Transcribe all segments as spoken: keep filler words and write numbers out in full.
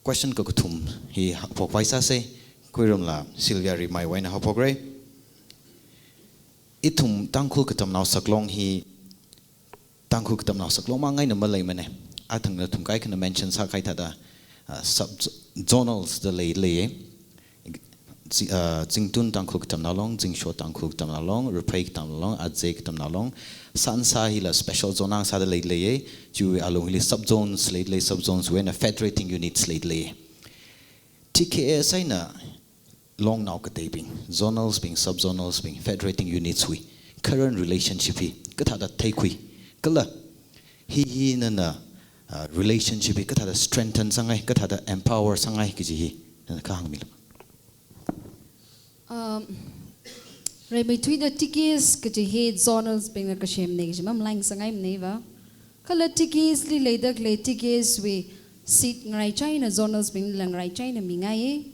Question kakathum hi haophok vai sāsa, khuirumla Sylvia Rimai wui eina haophokra. Ithum Tangkhul Katamnao Saklong hi, Tangkhul Katamnao Saklong mang eina maleimana. Athang nathum kaikhana mention sākahai thāda, ah, sub zonals da lei leiya. Zi-, ah, Zingtun Tangkhul Katamnao Long, Zingsho Tangkhul Katamnao Long, Raphei Katamnao Long, Aze Katamnao Long, Sansa hila special zone akha sāda lei leiya, chiwui alung hili sub zones lei lei, sub zones wui eina federating units lei leiya. T K S eina Longnao kateibing, zonals bing, sub zonals bing, federating units wui current relationship hi kathāda theikhui, kala hi hi nana, ah, relationship hi kathāda strengthen sāngai, kathāda empower sāngai kaji hi nana kha hāngmilu. Um, rimeithuida T K S kaji hi zonals bingna kasemna kaji mamalai sāngaimanei va. Kala T K S li leida khalei T K S wui seat ngaraichai eina zonals bingla ngaraichai eina mingaiya.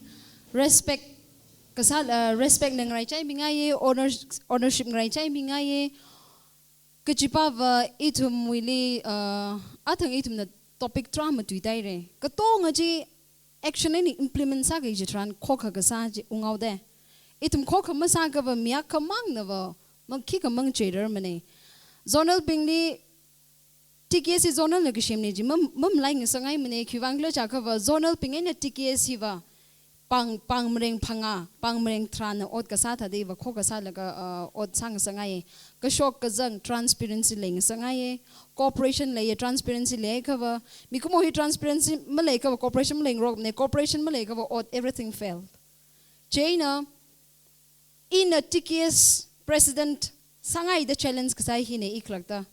Respect kasā, uh, respect na ngaraichai mingaiya, owner-, ownership ngaraichai mingaiya. Kajipa va ithumwuili, uh, athang ithumna topic tarā matuidaira. Katonga chi action eina implement sāki kaji tharan khokha kasā chi unghaoda. Ithum khokha masāakha va mi akhamangna va mang khikha mang cherar manei. Zonal bingli T K S hi zonal na kasemna ji mam-, mamalai ngasāngaimanei, khiwuivang khala jiakha va zonal bing eina T K S hi va pāng, pāng mareng phangā, pāng mareng tharāna ot kasā thāda va khokha sālaga, uh, ot sāngasāngaiya. Kashok kazang transparency leingasāngaiya. Cooperation leiya, transparency leiakha va. Mikumo hi transparency maleiakha va cooperation maleingarokmanei, cooperation maleiakha va ot everything failed. Chieina, ina T K S president sāngaida challenge kasā hina i khalakta.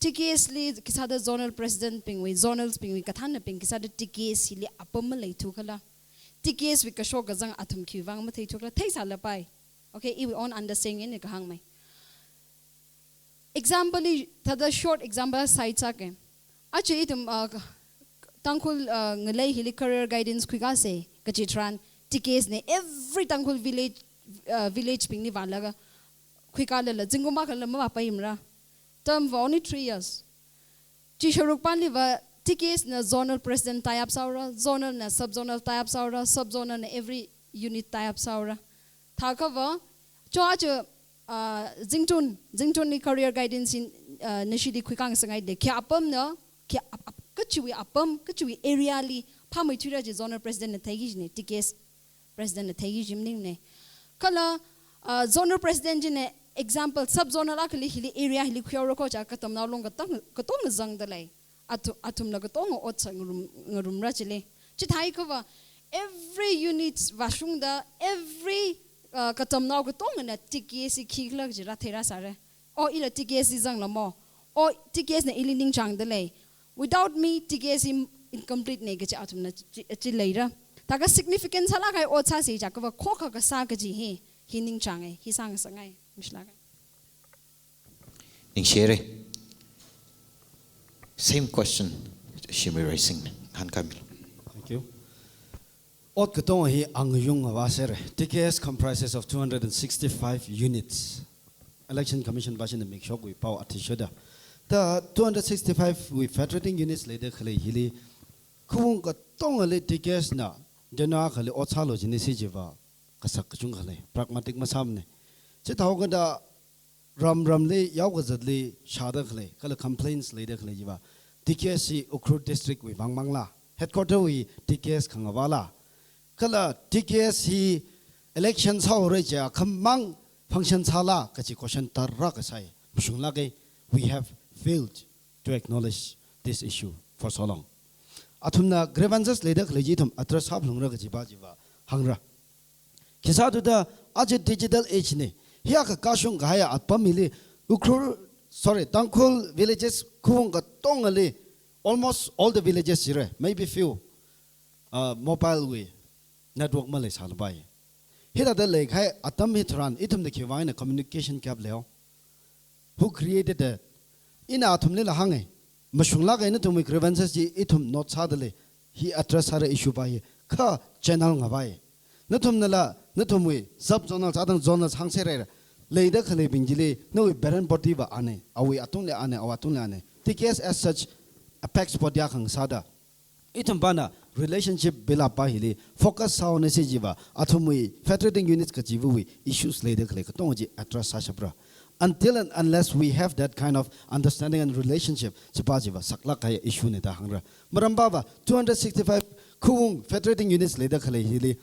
T K S li khisāda zonal president bingwui, zonals bingwui kathānnabing khisāda T K S hili apam maleithu khala. T K S wui kashok kazang athum khiwuivang matheithu khala, theisālapai. Okay, iwui own understanding eina kahāngmei. Example li, thāda short example sāi chake. Aja ithum, uh, Tangkhul, uh, ngalei hili career guidance khuikāsa kaji tharan, T K S na every Tangkhul village, uh, village bingli vālaga khuikālala, zingkum akhala mavāpaimara. Term va only three years. Chi sharuk panli va T K S na zonal president tie up sāhaora, zonal na sub zonal tie up sāhaora, sub zonal na every unit tie up sāhaora. Thākha va, cho aja, ah, Zingtun, Zingtunli career guidance in, ah, nashili khuikāngasāngaida, khi apamna, khi ap-, ap-, kachiwui apam, kachiwui area li phāmeithuira kaji zonal president na theiki kajina, T K S president na theiki kaji maningnei. Kala, ah, zonal president china example, sub zonal akhali hili area hili khuihaora kho jiakha Katamnao Long katong, katongna zangda lei. Athu-, athumla katonga ot sāngarum, ngarumra chili. Chithākha va, every unit vāshungda, every, uh, katamnao katongana T K S hi khikhala kaji rāthei rāsāra. O ila T K S hi zanglamo. O T K S na ili ningchāngda lei. Without me, T K S hi incomplete nei kaji athumna chi, chi leira. Thākha significant sālāk kahai ot sāsa jiakha va khokha kasā kaji hi, hi ningchānga, hi sāngasāngai. Mishilāka. Ningshire. Same question, Shimei Raising, hāngkāmilu. Thank you. Ot katonga hi angayung avāsere. T K S comprises of two hundred and sixty-five units. Election Commission pāshina mikshok wui pao athishurda. Ta two hundred sixty-five wui federating units leida khalei hili, khaung katongali T K S na, dena khali ot sālu jinisi jiva, kasak kachungkha lei, pragmatic masāmane. Chithāhaokida ram ramli, yao kazatli shāda khalei, kala complaints leida khalei jiva, T K S hi Ukhrul district wui vang mangla, headquarter wui T K S khangavāla, kala T K S hi election sāhaora jiakha mang function sāla kaji question tarākha sai, mashunglāka, we have failed to acknowledge this issue for so long. Athumna grievances leida khalei chi ithum address sāphalungra kajipa chiva hāngra. Khisāthuda aja digital age ne. Hiyākha kashung kahai apam hili Ukhrul, sorry, Tangkhul villages khaung katongali, almost all the villages jire, maybe few, uh, mobile wui network maleisālapai. Hithāda leikahai atam hitharan ithumna khiwuivang eina communication gap leihao? Who created the, ina athumlila hānga, mashunglāka, nathumwui grievances chi ithum note sāda lei, hi address sāra issue pa hi, kha channel ngavai. Nathumnala, nathumwui sub zonal, chātang zonal hāngserhaira. Leida khaleibing chili, nawui parent body va āna, awui atungli āna, awui atungli āna. T K S as such, apex body akha ngasāda, ithumpana relationship build up pa hili focus sāhaona si jiva, athumwui federating units kachiva̱wui issues leida khalei katonga chi address sāshapra. Until and unless we have that kind of understanding and relationship, chipa chiva saklāk kahai issue na da hāngra. Maram pava, two hundred sixty-five khuivung federating units leida khalei hili,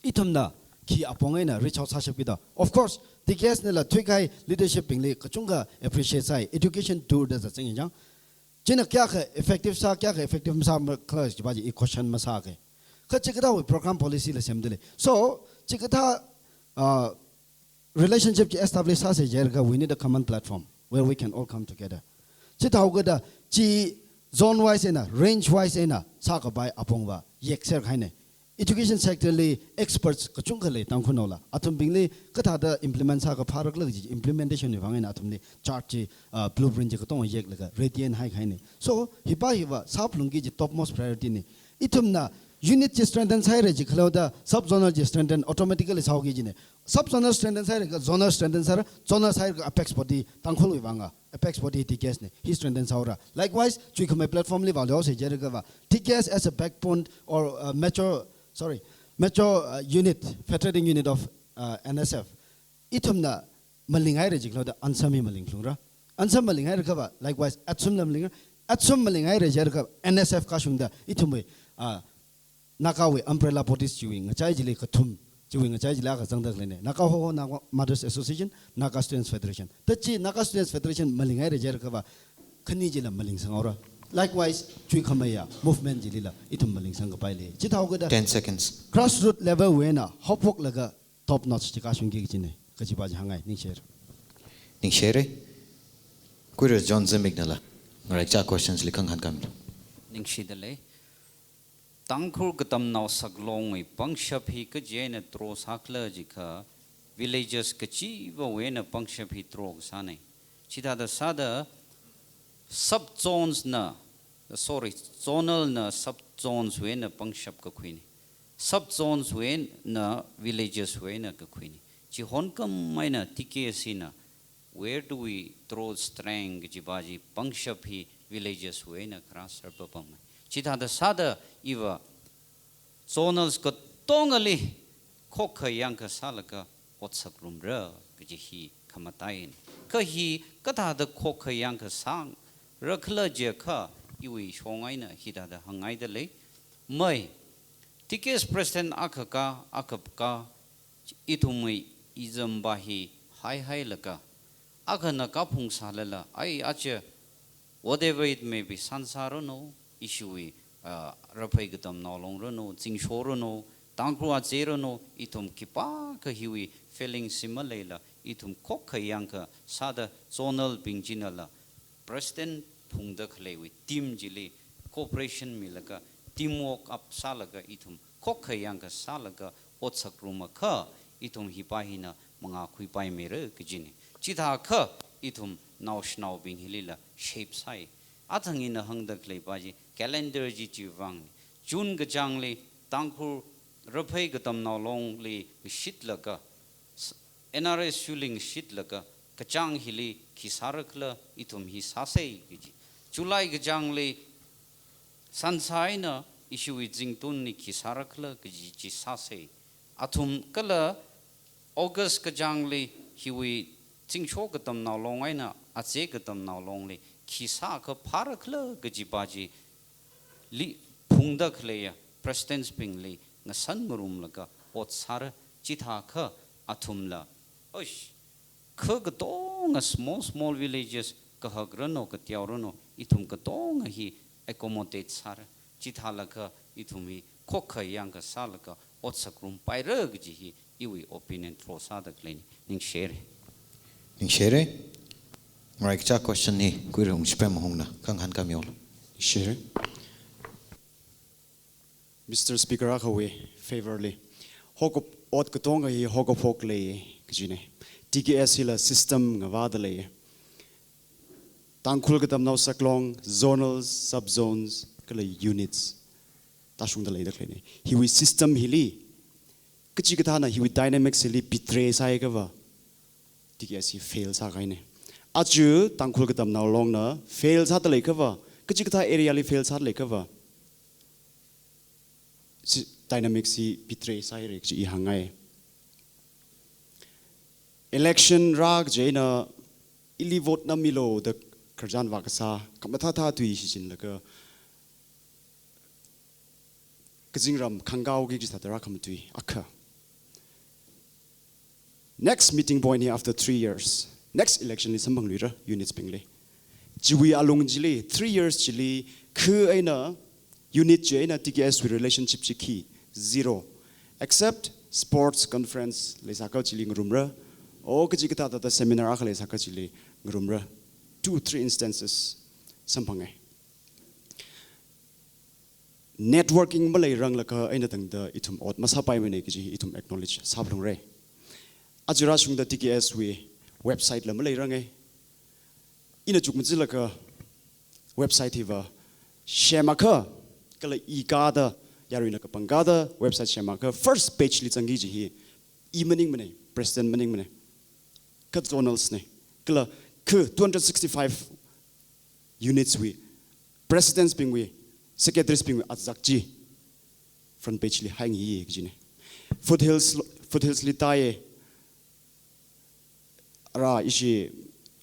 ithumna khi apong eina reach out sāshapki da. Of course, T K S nala thuikahai leadership bingli kachungkha appreciate sāi, education tour da zatching yang. China kayākha effective sā, kayākha effective masā makhala chipa chi i question masāke. Kha chikathāwui program policy la semda lei. So, chikathā, uh, relationship chi establish sāsa jiakha, we need a common platform where we can all come together. Chithāhaokida chi zone wise eina, range wise eina sākapai apongva yekser kahaina. Education sector li experts kachungkha lei Tangkhulnaola. Athumbingli kathāda implement sākaphārakhala kaji implementation wui vang eina athumli chart chi, uh, blueprint chi katonga yeklaga ready eina haikahaina. So, hipa hiva sāphalungki kaji topmost priority na. Ithumna unit chi strengthen sāhaira jikhaleoda sub zonal chi strengthen automatically sāhaoki kajina. Sub zonal strengthen sāhaiakha zonal strengthen sāra, zonal sāhaiakha apex body Tangkhulwui vanga, apex body T K S na, hi strengthen sāhaora. Likewise, chuikhamei platform li vāluihaosa jiakhava, T K S as a backbone or, uh, mature, sorry, mature, uh, unit, federating unit of, uh, N S F. Ithumna malinghaira jikhaleoda ANSAM hi malingphalungra. ANSAM malinghaiakhava, likewise, ATSUM la malingra. ATSUM malinghaira jiakha N S F kashungda ithumwui, uh, Nagawui umbrella bodies chiwui ngachai chili kathum, chiwui ngachai chili akha zangda khaleina. Naga Hoho, Naga Mothers Association, Naga Students Federation. Ta chi Naga Students Federation malinghaira jiakhava, khani chila malingsanghaora. Likewise, chuikhameiya movement chilila ithum malingsang kapai lei. Chithāhaokida ten seconds. Grassroot level wui eina haophoklaga top notch chi kashungki kajina, kajipa chi hāngngai, ningshire. Ningshire. Kuirui John Zimik nala ngarai kacha questions li khangahān khamilu. Ningshida lei. Tangkhul Katamnao Saklongwui pangshap hi kachi eina draw sākhala jiakha, villages kachiva̱wui eina pangshap hi draw kasāna. Chithāda sāda sub zones na, sorry, zonal na sub zones wui eina pangshap kakhuina. Sub zones wui eina villages wui eina kakhuina. Chihon kam eina T K S na where do we draw strength kajipa chi pangshap hi villages wui eina kharā sāra papam. Chithāda sāda iva zonals katongali khokkha yangkha sālaga ot sāngarumra kaji hi khamataina. Kha hi kathāda khokkha yangkha sāngarakhala jiakha iwui shong eina hithāda hāngngaida lei. Mai, T K S President akha ka, akha ka, ithumwui ism pa hi haihailaga, akhana kaphung sālala, ai aja, whatever it may be, Sansa ranu, ishiwui, ah, Raphei Katamnao Long ranu, Zingsho ranu, Tangkhul aja ranu, ithum khipākha hiwui feeling si maleila, ithum khokkha yangkha sāda zonal bing chinala, President phungda khaleiwui team chili cooperation milaga, teamwork up sālaga, ithum khokkha yangkha sālaga ot sāngarumakha, ithum hipa hina mangā khuipaimeira kajina. Chithākha ithum naoshinaobing hilila shape sāi. Athang ina hāngda khaleipa chi calendar chi chiwui vangna. June kachāngli Tangkhul Raphei Katamnao Longli shitlaga, s-, N R S U li shitlaga, kachāng hili khi sārakhala, ithum hi sāsei kaji. July kachāngli Sansa eina ishiwui Zingtunli khi sārakhala kaji chi sāsei. Athum kala August kachāngli hiwui Zingsho Katamnao Long eina aja Katamnao Longli khi sāakha phārakhala kajipa chi li phungda khaleiya Presidents bingli ngasan ngarumlaga ot sāra. Chithākha athumla, oish, kha katonga small, small villages kahak ranu, kateo ranu, ithum katonga hi accommodate sāra. Chithālaga ithum hi khokkha yangkha sālaga ot sāngarumpaira kaji hi iwui opinion draw sāda khaleina. Ningshire. Ningshire. Ngarai kacha question hi Kuirui Ungshipem Mahungna khangahān khamilu. Ningshire. Mister Speaker akhawui favor li, hokap-, ot katonga hi hokaphok lei kajina. T K S hila system ngavāda lei. Tangkhul Katamnao Saklong, zonal, sub zones, kala units tāshungda leida khaleina. Hiwui system hili kachikathāna hiwui dynamics hili betray sāhaiakhava, T K S hi fail sākahaina. Aja Tangkhul Katamnao Longna fail sāda leiakhava, kachikathā area li fail sāda leiakhava, si, dynamic si betray sāhaira kaji i hāngngai. Election rā kaji eina ili vote namilu da khararchan vākasā, khamathāthā tui shichinlaga kazingram khangkaoki kaji thāda rākhamatui akha. Next meeting point hi after three years. Next election li samphangluira units bingli. Chiwui alung chili, three years chili, kha eina, unit chi eina T K S wui relationship chi khi, zero. Except sports conference leisākha chili ngarumra, o kachikathā thāda seminar akha leisākha chili ngarumra. Two, three instances samphange. Networking maleiranglakha eina tangda ithum ot masāpaimana kaji ithum acknowledge sāphalungra. Aja rāshungda T K S wui website la maleirange. Ina chukmajilaga website hiva semakha, kala i kāda, yaruina kapangkāda website semakha first page li zangki kaji hi i maningmana, president maningmana. Kha zonals na, kala kha two hundred sixty-five units wui presidents bingwui, secretaries bingwui azak chi front page li haingi kajina. Foothills, foothills li tāya, ara ishi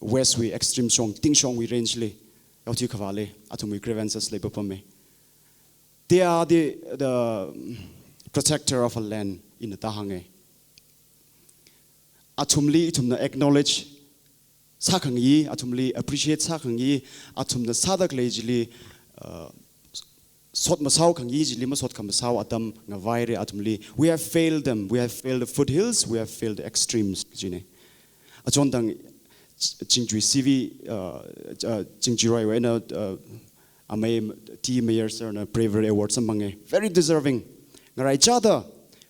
west wui extreme shong, tingshongwui range li, yaothui khavāli athumwui grievances leipapama. They are the, the protector of a land ina thāhānga. Athumli ithumna acknowledge sākhangayi, athumli appreciate sākhangayi, athumna sāda khalei chili, uh, sot masao khangayi chili masot khamasao atam ngavaira athumli. We have failed them. We have failed the foothills. We have failed the extremes kajina. Achon tang Ch-, Chingchui C V, uh, uh, Chingchui Roy wui eina, uh, amei T Mayer sir na Bravery Award samphange. Very deserving. Ngaraichāda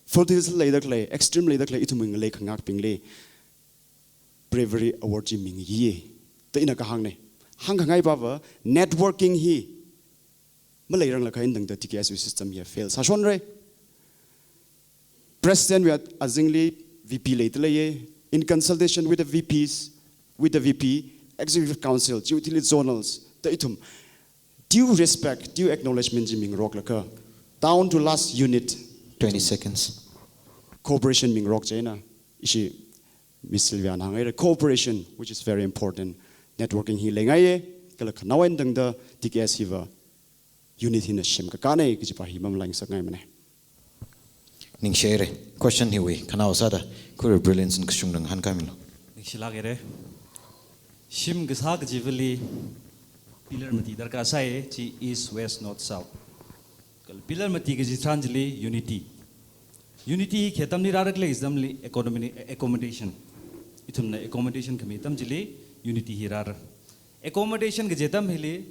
foothills leida khalei, extreme leida khalei ithum ngalei khangakbingli Bravery Award chi mingayi da ina kahāngna. Hāngkhangai pava networking hi maleiranglakha eina tangda T K S wui system hi fail sāshonra. President wui azingli V P leida leiya, in consultation with the V Ps, with the V P, Executive Council, chiwui thili zonals, da ithum due respect, due acknowledgement chi mingaroklaga, down to last unit, twenty seconds, cooperation mingarok chieina, ishi Miss Sylvia na hāngngaira, cooperation, which is very important. Networking hi leingaiya, kala khanaowa eina tangda T K S hiva unit hina semkakāna kajipa hi mamalai ngasakngaimana. Ningshihaira. Question hiwui khanao sāda Khuri Brilliance na kashung ngahānkāmilu. Ningshilāk haira. Shim kasā kajivali pillar mati darkar sāya, chi east, west, north, south. Kala pillar mati kaji tharan chili unity. Unity hi khi atamli rāra khala kaji atamli economy, accommodation. Ithumna accommodation khami atam chili unity hi rāra. Accommodation kaji atam hili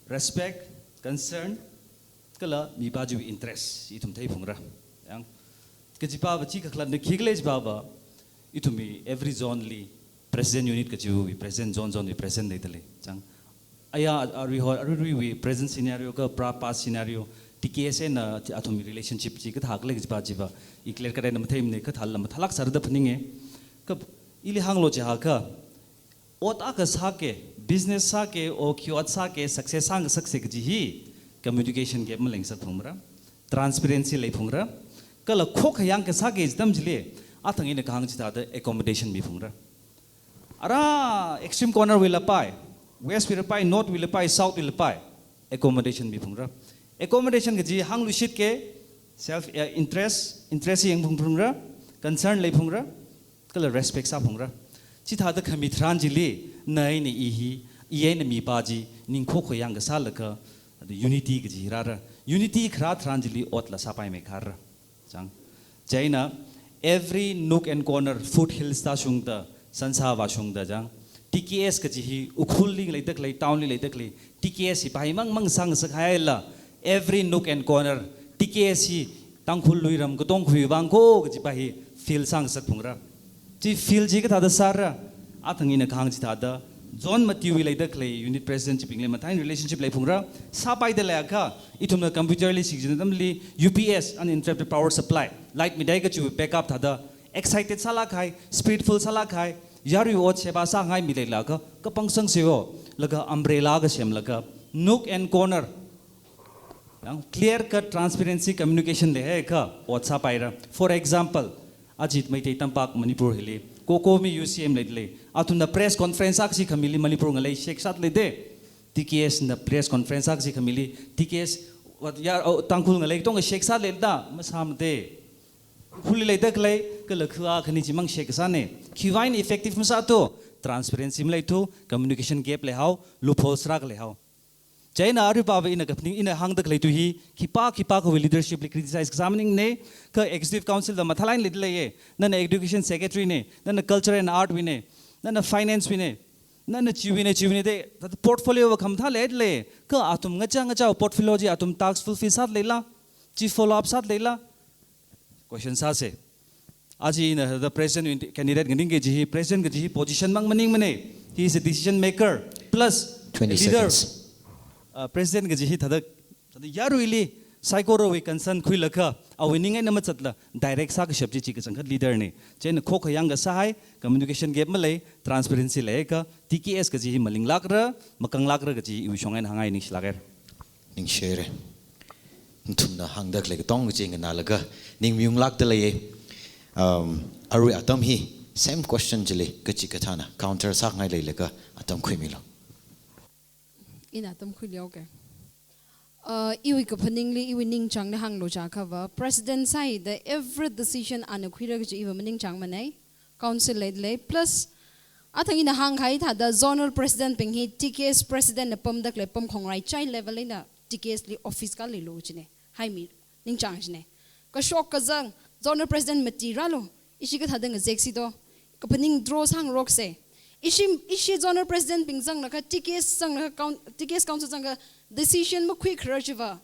respect, concern, kala mipā chiwui interest ithum theiphungra. Yang, kajipa va chi kakhalatna khikhala jipa va, ithumwui every zone li president unit kajiwui president, zone zone wui president leida lei. Chang. Aya, aruihon, aruiruiwui present scenario kala past scenario, T K S eina athumwui relationship chi kathā khala kajipa chiva i clear cut eina matheimana, kathāla mathālāk sāra da phaninga. Kha ili hānglu jiakha, ot akha sāki, business sāki, o khi ot sāki, success sāngasaksa kaji hi communication gap maleingasakphungmara, transparency leiphungra, kala khokhayang kasā kaji atam chili, athang ina kahāng chithāda accommodation miphungra. Ara extreme corner wuila pai, west wuila pai, north wuila pai, south wuila pai, accommodation miphungra. Accommodation kaji hāngluishitki, self, eh, interest, interest hi yangphungphungra, concern leiphungra, kala respect sāphungra. Chithāda khami tharan chili, na eina i hi, i eina mipā chi, ning khokhayang kasālaga, unity kaji rāra. Unity kharā tharan chili otla sāpaimei kharā. Chang. Chieina, every nook and corner, foothills tāshungda, sansā vāshungda chang. T K S kaji hi Ukhrulli leida khalei, town li leida khalei, T K S hipa hi māng māng sāngasak haila, every nook and corner, T K S hi Tangkhul luiram katongkhui vang ko kajipa hi feel sāngasakphungra. Chi feel chi kathāda sāra, athang ina kahāng chithāda, zone matiwui leida khalei unit president chibingli mathāi relationship leiphungra, sāpaida leiakha, ithumna computer li shichin atamli U P S, uninterrupted power supply, light midai kachi backup thāda, excited sālāk kahai, spiritful sālāk kahai, yarui ot sheba sāngai mi leilakha, kapangsangseo, laga umbrella kasemlaga, nook and corner, Yang clear cut transparency communication leihaiakha ot sāpaira. For example, aja Meitei Tampak Manipur hili, COCOMI U C M leidalei. Athumna press conference akha chi khamili Manipur ngalei shek sāda leide. T K S na press conference akha chi khamili, T K S, what, ya, oh, Tangkhul ngalei katonga shek sāda leida, masāmade. Huli leida khalei, kala khua khani chimang shek sāne. Khiwuivang effective masāthu, transparency maleithu, communication gap leihao, loophole sāra leihao. Chieina aruiva ina kaphaning ina hāngda khalei tu hi, khipā khipākhawui leadership li criticize kasā maningne, kha executive council va mathālāk eina leida leiye, nana education secretary ne, nana culture and art wui ne, nana finance wui ne, nana chiwui ne, chiwui ne de, thāda portfolio va khamathā leida lei, kha athum ngacha ngacha portfolio chi athum task fulfill sāda leila, chi follow up sāda leila, question sāse. Aja ina thāda president wui candidate nganingki kaji hi, president kaji hi position mang maningmane. He is a decision maker plus a Twenty leader. Seconds. Uh, president kaji hi thāda, thāda yaruili saikorawui concern khuilaga, awui ning eina mazatla direct sākashap chi chi kachangkhat leader ne. Chieina khokhayang kasāhai, communication gap malei, transparency leiakha, T K S kaji hi malinglākra, makanglākra kaji iwui shong eina hāngngai, ningshilākhaira. Ningshire. Nathumna hāngda khalei katonga chi nganālaga, ning mayunglākda leiye. Um, arui atam hi, same question chili, kachikathāna counter sāngai leilaga, atam khuimilu. Ina atam khuili, okay. Uh, iwui kaphaningli, iwui ningchāngli hānglu jiakhava, president sāda every decision ana khuira kaji iva maningchāngmane. Council leida lei, plus, athang ina hāngkahai thāda zonal president bing hi T K S president na pamda khalei pamkhong raichai level eina T K S li office kaleilu chine. Haimi, ningchāng chine. Kashok kazang, zonal president matirālu, ishi kathāda ngazek sido, kaphaning draw sāngarokse. Ishi, ishi zonal president bing zanglaga T K S zanglaga coun-, T K S council zanglaga decision makhuikharar chiva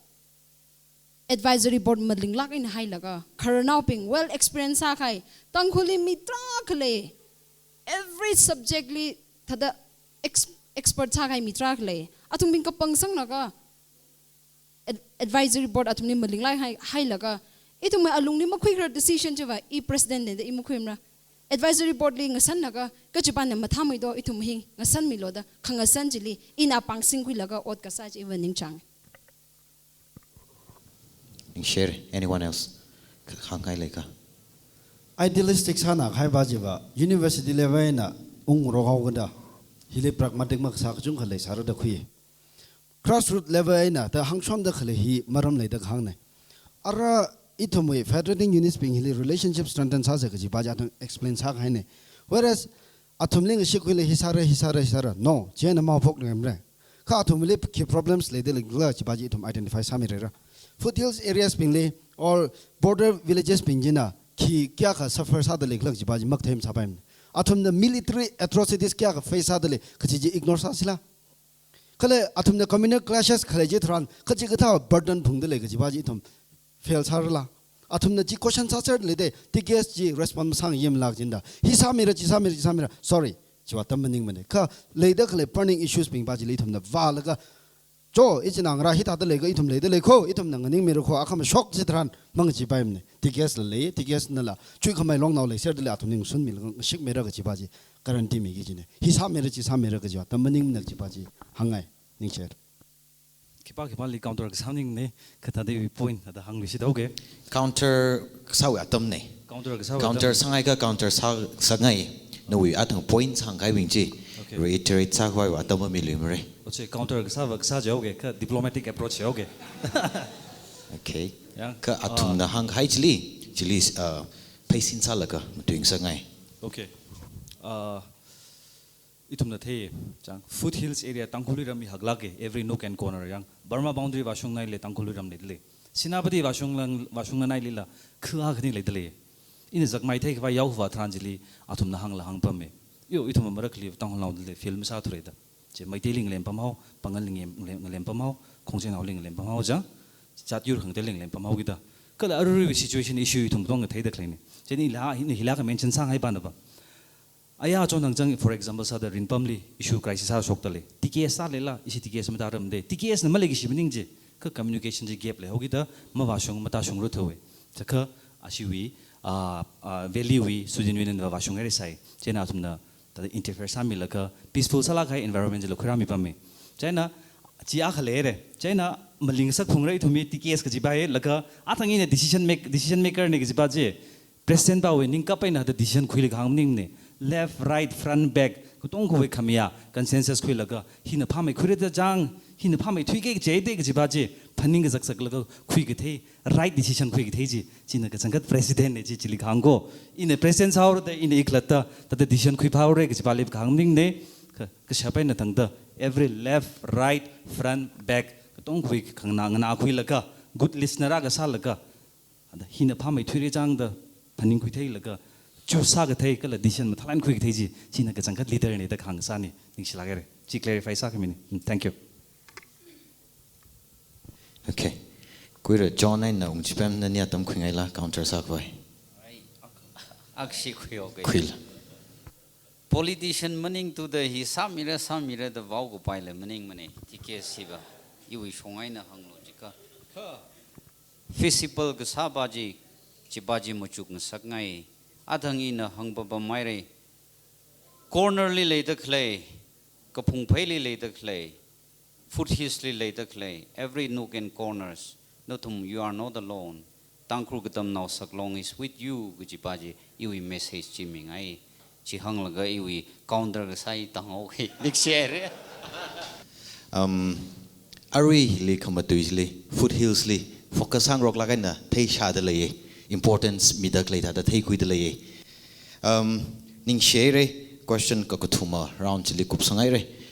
advisory board malinglāk eina hailaga, khararnaobing well experience sākahai, Tangkhulli mi tarākha lei, every subject li thāda ex-, expert sākahai mi tarākha lei, athumbing kapangsanglaga, ad-, advisory board athumli malinglāk hai-, hailaga, ithumwui alungli makhuikharar decision chiva, i president ne da i makhuimara. Advisory board li ngasanlaga, kachipāna mathāmeido, ithum hi ngasanmilu da, khangasan chili, ina pāng singkhuilaga ot kasā chi iva ningchāng. Ningshire, anyone else? Ka-, hāngngai leikha. Idealistic sāna kahai va chiva, university level eina ungrok haokida, hili pragmatic makasā kachungkha leisāra da khui. Grassroot level eina, thāda hāngshonda khalei hi maram leida kahāngna. Ara ithumwui federating units bing hili relationship strengthen sāsa kaji va chi athum explain sākahaina. Whereas, athumli ngashit khuili hi sāra, hi sāra, hi sāra. No, chieina maphok ngamra. Kha athumli khi problems leida leikhala kaji va chi ithum identify sāmirara. Foothills areas bingli or border villages bing china khi kayākha suffer sāda leikhala kaji va chi makathei masāpaimana. Athumna military atrocities kayākha face sāda lei kaji chi ignore sāsila. Kala athumna communal clashes khalei chitharan kachikathā burden phungda lei kaji va chi ithum fail sārala. Athumna chi question sāser leida, T K S chi respond masāngayi malak jinda. Hi sāmira, chi sāmira, chi sāmira. Sorry. Chiva atam maningmana. Kha leida khalei burning issues bing va chili ithumna vālaga, cho, ichina ngarā hithāda leikha, ithum leida leikho, ithumna nganingmira kho, akhama shok chitharan mangacheepaimana. T K S la lei, T K S nala chuikhamei longnao leiserda lei, athumli ngasunmilaga ngashikmira kaji va chi guarantee miki kajina. Hi sāmira, chi sāmira kaji va atam maningmana kaji va chi hāngngai. Ningshire. Khipā khipāli counter kasā maningne, kathāda iwui point thāda hāngluishit, okay. Counter kasāwui atamna. Counter kasāwui atam. Counter sāngaikha counter sā, sāngai. Nawui athang point sāngkahaibing chi. Okay. Reiterate sākhavaiwui atam mamiluimara. Okay, counter kasāva kasā chi, okay, kha diplomatic approach chi, okay. Okay. Yang, kha athumna, ah, hāngkahai chili, chili, uh, pheisin sālaga matuingasakngai. Okay. Uh, ithumna thei, chang, foothills area Tangkhulwui ram hi haklāka, every nook and corner yang. Burma boundary vāshungnaili Tangkhulwui ram leidalei. Senapati vāshunglang, vāshungnanailila, khua khani leidalei. Ina zakmai theikhavai yaokhavā tharan chili, athumna hāngla hāngpamma. Yo, ithum marakhali Tangkhulnaoli fail masāthura da. Chi Meiteili ngalem pamhao, Pangalli ngalem, ngalem, ngalem pamhao, Khongchenaoli ngalem pamhao chang, jat yur khangateili ngalem pamhao kida. Kala aruiruiwui situation issue ithum katonga theida khaleina. Chieina hila, hila, hila kha mention sāngai pāna va. Aya chon hāngchang, for example, sāda rinpamli issue crisis sāshokdalei. T K S sāleila, ishi T K S matāramda. T K S na maleikashi maning chi, kha communication chi gap leihaokida, mavāshung, matāshungra thāwui. Chakha ashiwui, ah, ah, valley wui student union va vāshunghaira sai. Chieina athumna thāda interfere sāmilaga peaceful sālāk kahai environment chila khuirāmipamma. Chieina Chi akha leira. Chieina maling sak phungra ithumwui T K S kajipa hi, laga athang ina decision make, decision maker na kajipa chi, President pawui ningkap eina thāda decision khuilaga hāng maningne. Left, right, front, back, katongawui khamayā consensus khuilaga, hina phāmeikhuira da chang, hina phāmeithuiki kaji da kajipa chi, phaning kazakzaklaga khuikathei, right decision khuikathei chi, china kachangkhat President na chi chili kahāng ko. Ina President sāhaora da, ina ikhalatta, thāda decision khuiphāhaora kajipali kahāng maningne. Ka, kashap eina tangda, every left, right, front, back, katongawui khanganā, nganākhuilaga, good listener akha sālaga, thāda hina phāmeithuira chang da phaningkhuitheilaga, choose sākathei kala decision mathālāk eina khuikathei chi, china kachangkhat leader na da kahāng sāni, ningshilāk haira. Chi clarify sākhamina. Mm, thank you. Okay. Kuira John eina Ungchipem nani atam khuingaila counter sākhavai. Ai, ak-, akshi khuiyo ke. Khuila. Politician maningthuda hi sāmira, sāmira da vaokapaila maningmana, T K S hiva. Iwui shong eina hānglu jiakha, kha feasible kasāpa chi, chipa chi machukngasakngai. Athang ina hāngpapamhaira. Corner li leida khalei, kaphungpheili leida khalei, foothills li leida khalei, every nook and corners, nathum, you are not alone. Tangkhul Katamnao Saklong is with you, kajipa chi iwui message chi mingai. Chi hānglaga iwui counter kasā hi tānghao hi ningshihaira. Um, aruili khamatuili, foothills li focus sāngaroklāk eina theishāda leiya, importance mida khalei thāda theikhuida leiya. Um, ningshihaira, question kakathuma round chili kupsanghaira.